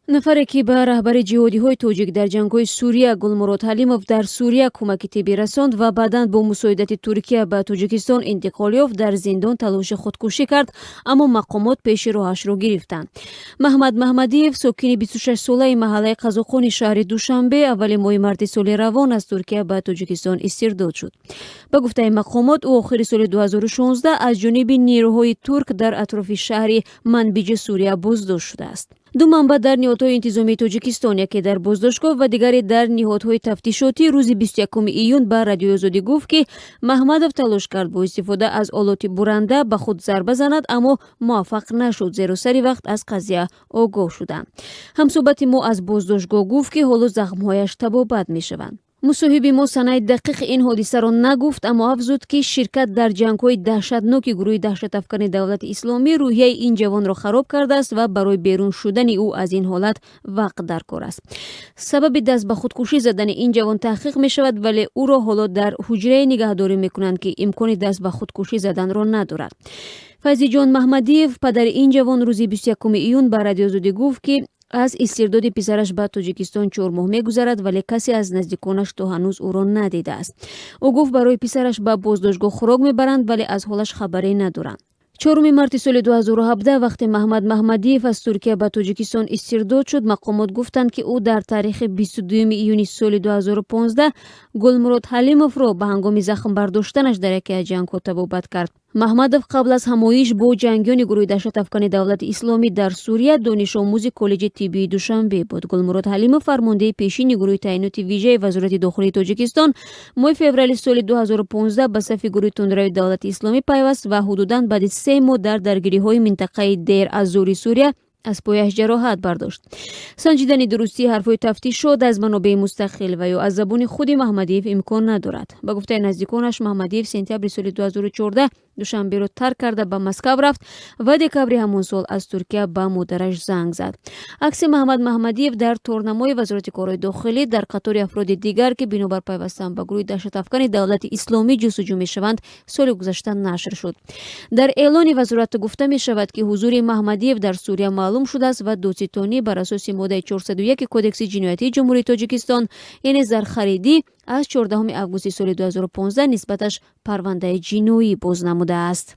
Нафаре, ки ба раҳбари ҷиҳодиҳои тоҷик дар ҷангҳои Сурия, Гулмурод Ҳалимов, дар Сурия кӯмаки тиббӣ расонд ва баъдан бо мусоидати Туркия ба Тоҷикистон интиқол ёфт, дар зиндон талоши худкушӣ кард, аммо мақомот пеши роҳашро гирифтанд. Маҳмад Маҳмадиев, сокини 26-солаи маҳаллаи Қазоқони шаҳри Душанбе, аввали моҳи марти соли равон аз Туркия ба Тоҷикистон истирдод шуд. Ба гуфтаи мақомот, ӯ охири соли 2016 аз ҷониби нерӯҳои турк дар атрофи шаҳри Манбиҷи Сурия боздошт шудааст. Ду манбаъ дар ниҳодҳои интизомии Тоҷикистон, яке дар боздоштгоҳ ва дигаре дар ниҳодҳои тафтишотӣ, рӯзи 21 июн ба Радиои Озодӣ гуфт, ки Маҳмадов талош кард бо истифода аз олоти буранда ба худ зарба занад, аммо муваффақ нашуд, зеро сари вақт аз қазия огоҳ шуданд. Ҳамсӯҳбати мо аз боздоштгоҳ гуфт, ки ҳоло захмҳояш табобат мешаванд. Мусоҳиби мо санаи дақиқи ин ҳодисаро нагуфт, аммо афзуд, ки ширкат дар ҷангҳои даҳшатноки гурӯҳи даҳшатафкани Давлати Исломӣ рӯҳияи ин ҷавонро хароб кардааст ва барои берун шудани ӯ аз ин ҳолат вақт дар кор аст. Сабаби даст ба худкушӣ задани ин ҷавон таҳқиқ мешавад, вале ӯро ҳоло дар ҳуҷрае нигаҳдорӣ мекунанд, ки имкони даст ба худкушӣ заданро надорад. Файзиҷон Маҳмадиев, падари ин ҷавон, рӯзи 21 июн ба Радиои Озодӣ гуфт, ки аз истирдоди писараш ба Тоҷикистон 4 моҳ мегузарад, вале касе аз наздиконаш то ҳанӯз ӯро надидааст. Ӯ гуфт, барои писараш ба боздоштгоҳ хӯрок мебаранд, вале аз ҳолаш хабаре надоранд. 4 марти соли 2017, вақте Маҳмад Маҳмадиев аз Туркия ба Тоҷикистон истирдод шуд, мақомот гуфтанд, ки ӯ дар таърихи 22 июни соли 2015 Гулмурод Ҳалимовро ба ҳангоми захм бардоштанаш дар яке аз ҷангҳо табобат кард. Маҳмадов қабл аз ҳамоиш бо ҷангиёни гурӯҳи даҳшатафкани Давлати Исломӣ дар Сурия донишомӯзи коллеҷи тиббии Душанбе буд. Гулмурод Ҳалимов, фармондеҳи пешини гурӯҳи таъиноти вижаи Вазорати дохилии Тоҷикистон, моҳи феврали соли 2015 ба сафи гурӯҳи тундрави Давлати Исломӣ пайваст ва ҳудудан баъди 3 моҳ дар даргириҳои минтақаи Дер аз Зури Сурия аз пояш ҷароҳат бардошт. Санҷидани дурустии ҳарфҳои тафтишот аз манобеи мустақил ва ё аз забони худи Маҳмадиев имкон надорад. Ба гуфтаи наздиконаш, Маҳмадиев сентябри соли 2014 Душанберо тарк карда, ба Москав рафт ва декабри ҳамон сол аз Туркия ба модараш занг зад. Акси Маҳмад Маҳмадиев дар торнамои Вазорати корҳои дохилӣ дар қатори афроди дигар, ки бинобар пайвастан ба гурӯҳи даҳшатафкани Давлати Исломӣ ҷустуҷӯ мешаванд, соли гузашта нашр шуд. Дар эълони вазорат гуфта мешавад, ки ҳузури Маҳмадиев дар Сурия маълум шудааст ва додситонӣ бар асоси моддаи 401 Кодекси ҷиноятии Ҷумҳурии Тоҷикистон, яъне зархаридӣ, аз 14 августи соли 2015 нисбаташ парвандаи ҷиноӣ боз намудааст.